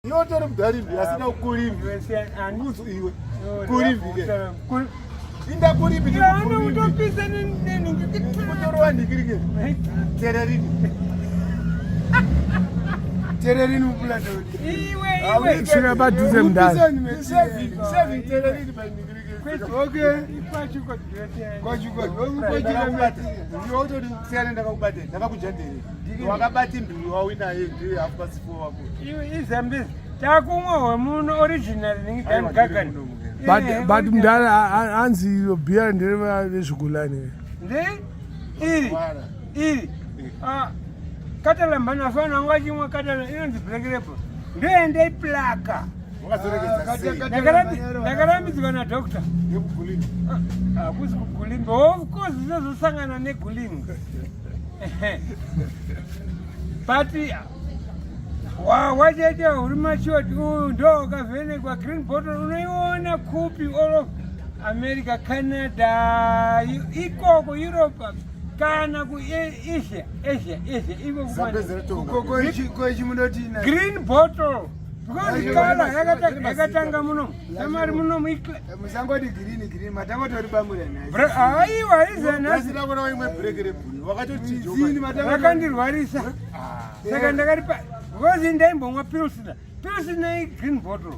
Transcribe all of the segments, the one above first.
Iwe utori mudharimbi asina kukurimbi. Nguzu iwe. Kurimbi ke. Inda kurimbi ndikubvumbi. Utopisa nenhingi. Kutorova nhingirike. Tererini. Tererini mupulatoni. Iwe iwe. Svika padhuze mudhara. Saving, saving tererini by nhingirike. Okay. Ndakakubata ndakakujandere wakabata mbiri wawinaye ndiye half past four wako iwe izambezi takumwa hwemuno original ningigagani but mudhara hanzi bhiya nderezvigulani nde iri iri ah, katalambana afana anga chimwe katala inonzi black label ndoenda iplaka ndakarambidzwa nadoctor hakusi kugulimbi of course zvinozosangana negulimbi but wachaita uri machoti uyu ndo wakavhenekwa green bottle unoiona kupi all of america canada ikoko europe kana kuasia asia asia ikoko green bottle because kala yakatanga muno samari muno musangoti green green matangotori bamura nhasi aiwa izanhasi rakandirwarisa ah. saka ndakaripa because ndaimbomwa pilsner pilsner igreen bottle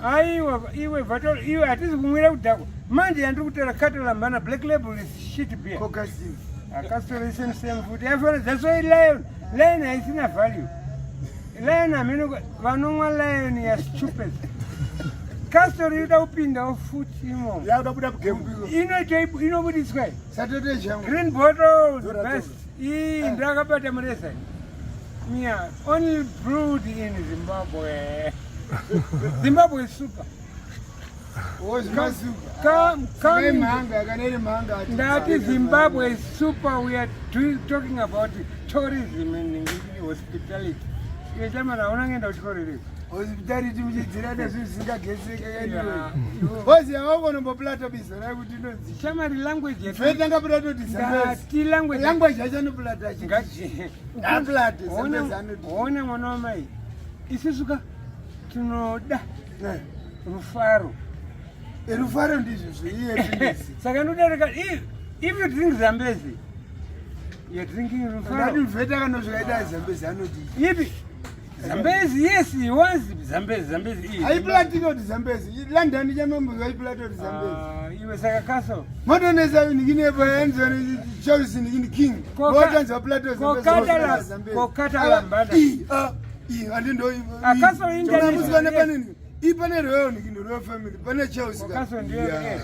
aiwa iwe vatol iwe hatisi kumwira kudhakwa manje yandiri kutaura katalambana black label is shit beer akastori same same futi yafana that's why lion lion haisina value lion hameno vanomwa lion ya stupid kastori yoda kupindawo futi imomo inoita inobudiswa green bottle the best iyi ndakabata mureza mia only brewed in zimbabwe zimbabwe is super Ndati Zimbabwe is super. We are doing, talking about tourism and hospitality. Iwe chama naona ngenda kuchikoro iri. Hospitality muchidzira nezvinhu zvisingageseke anyway. Bozi yavakonomboplata bizo rai kuti inonzi. Chama ri language yetu. Fetanga plata kuti Ndati language. Language yacho anoplata chi. Ngaplate Zambezi anoti. Ona mwana wamai. Isusu ka tinoda eh. rufaro eh, rufaro ndizvo zveiye saka ndodarika if you drink zambezi you're drinking rufaro ndati kanosvika zambezi anoti ipi zambezi yes he wants zambezi zambezi iyi haiplatiki kuti zambezi london chamambo haiplati kuti zambezi ah, iwe saka kaso motonesa nikinepa yanzoni chelsea nikini king votanzwa plato zambezi kokatalambada andindo panini i pane royal nikindo royal family pane chelsea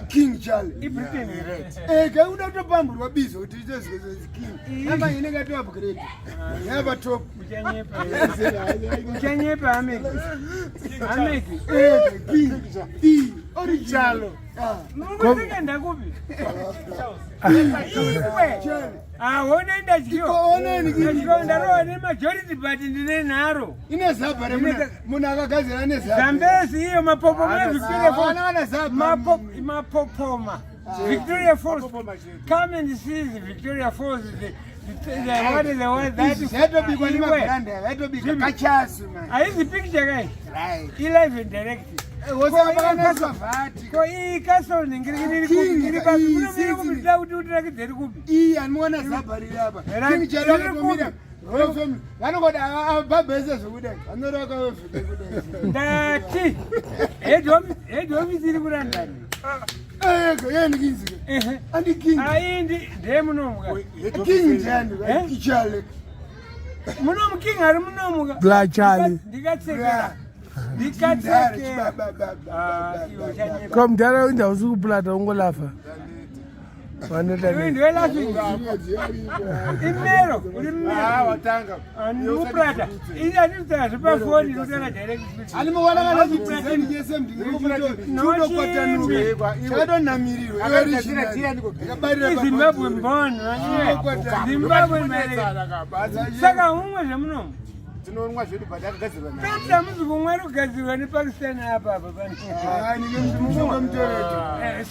king charlie eh kauda kutopamburwa bizo kuti ite king namba inenge ato upgrade yava top uchanyepa ameki ameki eh king i original mukusekenda kupi iwe Ahona ndadyiwa ndarowa nemajority but ndine nharo. Ine zabha remuna munhu akagadzira nezabha. Zambezi iyo mapopoma eVictoria Falls. Mapopoma. Victoria Falls. Come and see the Victoria Falls. The, the, what is the one that zvatobikwa nemabrand zvatobikwa kachasu man. Haizi picture kai. Right. I live and direct. Ko iyi castle ningiri iri papi munomira kupi tida kuti utirakidze iri kupi iyi anoona zabha riri apa king chero akatomira vanongoda abhabhese zvekudai vanoraka vevhute kudai ndati head office iri kulondon yenikinzike andi king aindi ndeye munomuka king ndiani ichale munomu king ari munomuka blachali ndikatsekera ndikatsekera ko mudhara uinda usi kupulata ungolafa imero uri mmeroandikuplata ini andikutaura zvepafoni ndikutaura directzimbabwe mbon zimbabwe saka umwe zvemunomu tinonwa zvedu but akagadzirwa pepsi hamuzi kumwa iri kugadzirwa nepakistan apa apa pane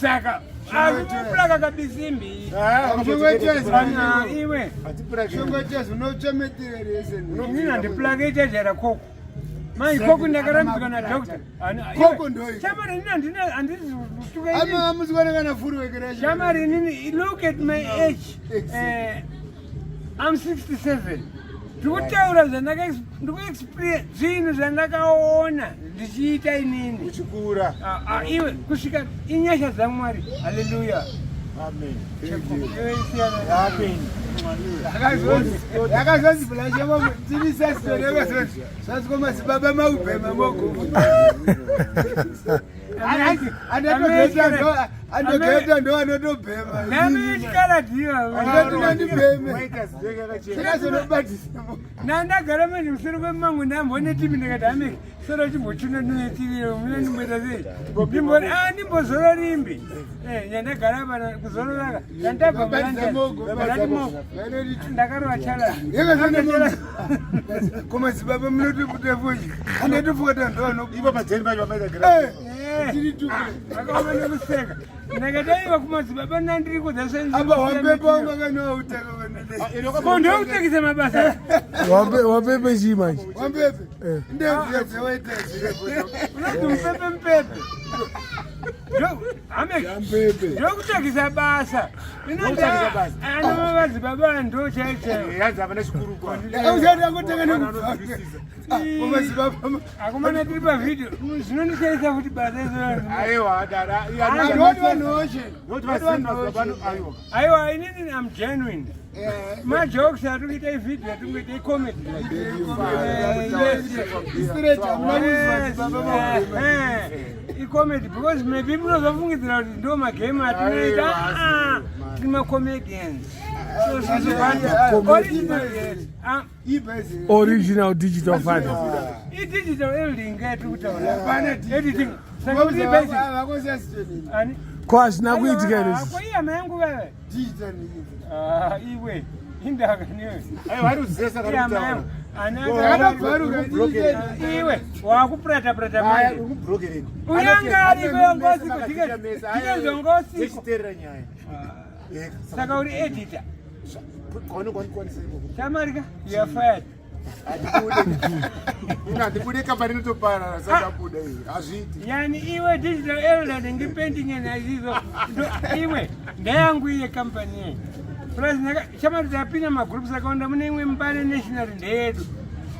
saka akuplaka kabisimbi iwe inini handiplaka ichajara koko. Mai koko ndakarambidzwa na doctor. Koko ndoi. Shamari inini handina handisi kutuka Ama inini. amuzikwana kana furu wekera. Shamari inini look at my age. Exactly. Eh, I'm 67. Ndikutaura zvandaka ndikuexperience zvinhu zvandakaona ndichiita inini. Uchikura. Ah, ah, iwe kusvika inyasha dzaMwari. Hallelujah. Amen. Iwe siyana. Amen. Yakazonzi blashe mamo tiri sasitone yakazonzi sasiko madzibaba maubhema mogo. Andogeta ndo anotobhema. Nami chikaradiwa. Andati ndandibheme. Waita zideke yakachena. Ndakazonobatisa. Nandagara manje musoro kwemangu ndambone tivi ndikati ameke soro chimbochuna netivi mune ndimboita sei ndimbori a ndimbozora rimbi Eh, nyandagara pana kuzororaka ndandabva Mabatisa mogo. mulandati mogo ndakarova chala Komadzibaba munotoputa fuji. Andatofuka ndo anobuda. Ipo pajeni pacho pamaita gira. Tiri tupe. akaoma nekuseka ndakati aiwa kumadzibaba nandiri Apa wampepo wangu akanoutaka. kudzakondokutekisa mabasa Wapepe chii manje? Wampepe. Eh. Ndebvu dzewaita zvirepo. unoti mupepe mupepe ameke Wampepe. ndokutsvakisa basa Ndokutsvakisa basa. anomavazi baba ndo chaicho Yanzi havana chikurukwa. Usati angotanga nekubva. Komadzibaba. akomana tiri pavhidhio zvinondishaisa futi basa izvozvo Aiwa, dara. Anoti vanhu Noti vaziva baba aiwa. aiwa inini am genuine majokes atikuita ivhidhio atingoita icomedy Straight hamuna kuzwa madzibaba maubhema. icomedy because maybe munozofungidzira kuti ndo magame atinoita Ah, tiri macomedians so original yes. Ah, Ibhazi. Original digital father. i-digital editing yatiri kutaura Hapana digital. editing saka kuti basic Vakosasitoni. ani Ko hazvina kuitika here Aiwa, izvi? ko ihama yangu veve Digital. Ah, iwe indaka niwe Aiwa, ari kuzesa kana ihama kutaura. yangu ani Yakabvaruka digital. iwe wakupurata purata Aya, manje uri kubrokereni. Uyanga ariko yangosiko ndizvongosiko Tichiteerera nyaya. Eh, saka uri editor Kwani kwani kwanisa ikoko. chamarika you are fired Handibude. Handibude kambani inotoparara saka abuda iyi. Hazviiti. yani iwe digital elder ndingipainting naizvizvo iwe ndeyangu iye kampani ye plus chamari tapinda magroups akawanda mune imwe mbare national ndeyedu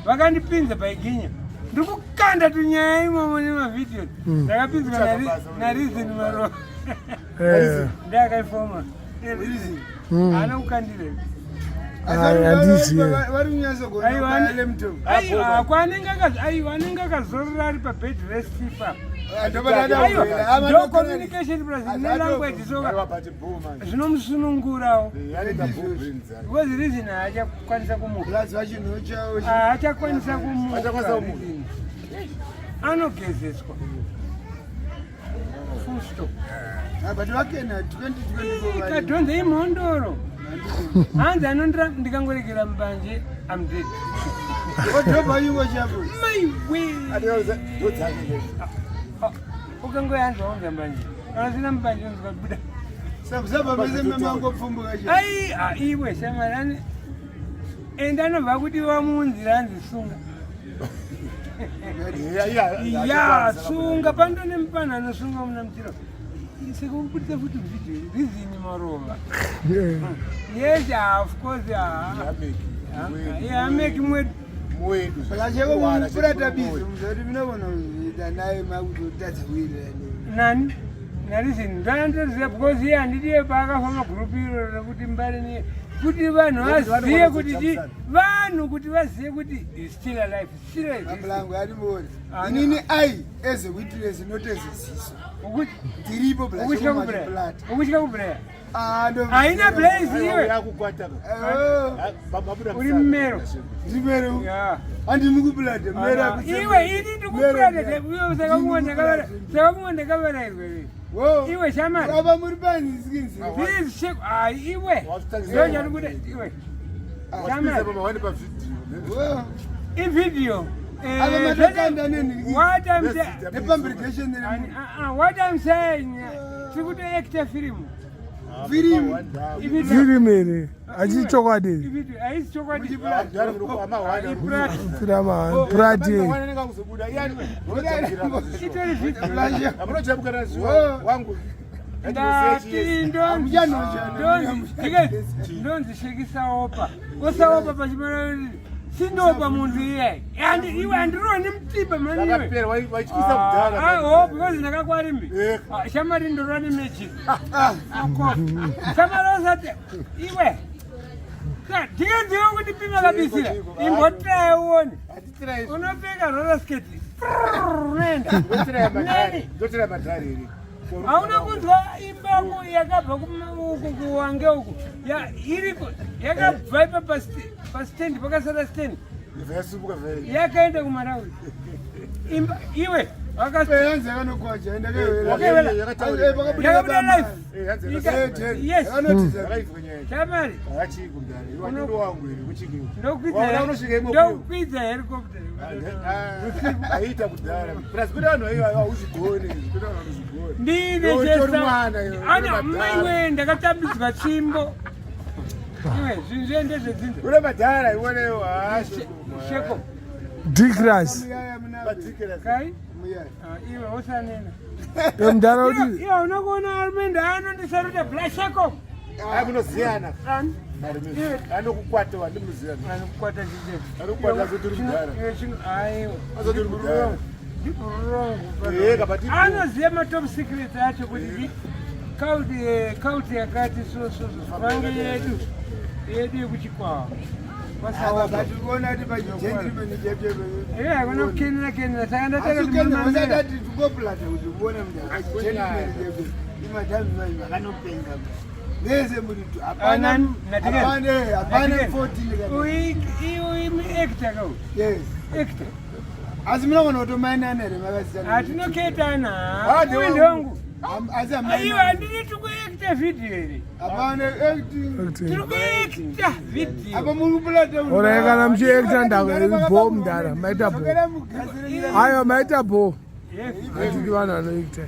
vakandipinza paiginya ndikukanda tunyaya imomo nemavhidhiyo ndakapinzwa nareason maro Eh, ndakaifoma haana kukandira Ai, handizivi. Vari kunyatsogona laptop. aiwa kwanenge aiwa anenge akazorora ari pabed rest ipapo aiwa ndo communication plus nelanguage soka Aiwa, but boo manje. zvinomusunungurawo Eh, anoita boo brains ake. because reason haachakwanisa kumuka Plus vachinhu chavo. haachakwanisa Haachakwanisa kumuka kumuka. reason. anogezeswa full stop But vakena 2024. kadhonze imhondoro hanzi anondira ndikangoregera mubanje am dead Odhobha nyingo chavo. maiwe Ndo dzake lezi. ukangoyanzi waunza mbanje kana usina mubanje unzwa buda Sababa mese mamangopfumbuka chavo. ai ah, iwe shamwari ane ende anobva kuti wamuunzira hanzi sunga Yeah, yeah, ya sunga pando nemupana anosunga muna mutiro sekubudisa futi vhidhiyo rizini marova Eh, yes ah, of course Ameki. ameki mwedu Mwedu. Saka cheko mupurata bizi muzoti munogona kuita naye makutotadza kuwirirana. nani narizini ndandoziva because iye handidiye paakafa magurupu iro rekuti mbare niye kuti vanhu vazive kuti vanhu kuti vazive kuti is still alive still exists. Mamulangu animboona. Ah, Inini ai as a witness not as a ziso. Ukuti- Ndiripo ukutya kubreya plata. ukutya kubreya Ah ndo. haina blaze iwe Yakukwata. Oh. uri mumero Ndimero. Yeah. Andimi kuplata. Mera. iwe ini ndikupurata iwe saka kumwe ndakavarairwa Wo. iwe shamari Aba muri panzi skinzi. please shake ah iwe Wazvitangisa. ndochandikuda iwe shamari Baba wani pa video. Wo. ivideo Ava matokanda neni. what I'm saying Nepabrigation what I'm saying tiri kutoacta firimu Firimu. Firimu here? Hachi chokwadi. Haisi chokwadi. Prati. Ndonzi shekisaopa. Osaopa pachimara sindopa munhu iye. Iwe handironi mutiba mani iwe. Ah, oh, because ndakakwarimbi. Ah, shamari ndorani magic. Shamari osati iwe. Ndinganziwe kuti pima kabisira. Imbotraya uone. Unopfeka roller skate. Unoenda. Neni. Hauna kunzwa imbako yakabva uku kuwange uku. Iriko yakabva ipa pastand pakasara stand. Yakaenda kuMalawi. Imba iwe Yanzi yakanokwacha Wakaiwela. Yakabuda live. Yes. Chamari. Ndokwidza helicopter. Aita kudhara plus kune vanhu vaiva hauzvigone kune vanhu vanozvigone Ndine Utori chesa. mwana iwe, Ana uri maiwe ndakatambidzwa tsvimbo. Iwe zvinhu zviye ndezvedzinza. Kune madhara iwonewo. Sheko. Dikras. Kai? Ah, iwe usanena. Mudhara kuti Iwe unokuona arumende anondisaruta bla sheko. Munoziyana. Ani? Anokukwata wandimuziyana. Anokukwata chiche. Anokukwata azoti uri kudhara. Iwe chino aiwa. Azoti uri kudhara. Ndibhurongo. Ega, but ibhuru. Anoziva matop secrets acho kuti kauti yakati so so so vange yedu yedu yekuchikwawa. Kwasaopa. Batikuona kuti pachigentleman chepchepe. Iwe hakuna kukenera kenera saka ndataka Asi kuti kene mamamira. vasatati tikoplata kuti uone munhu akachigentleman chepchepe. Imadhambi mai vakanopenga. Vese muri tu hapana hapana hapana 14 kana. Uyu actor ka uyu. Yes. Actor. Asi munogona kutomainana here makasiyana? Hatinoketana. Ah, Uyu ndongu. Asi Iwe hamainani. handini tikuacta video here. Hapana acting. Tiri kuacta video. Apa muri kuplata. Ora kana muchiacta ndako bho mudhara maita bho. Zvakada mugadzire Aiwa maita bho. Yes. Hatidi vanhu vanoacta.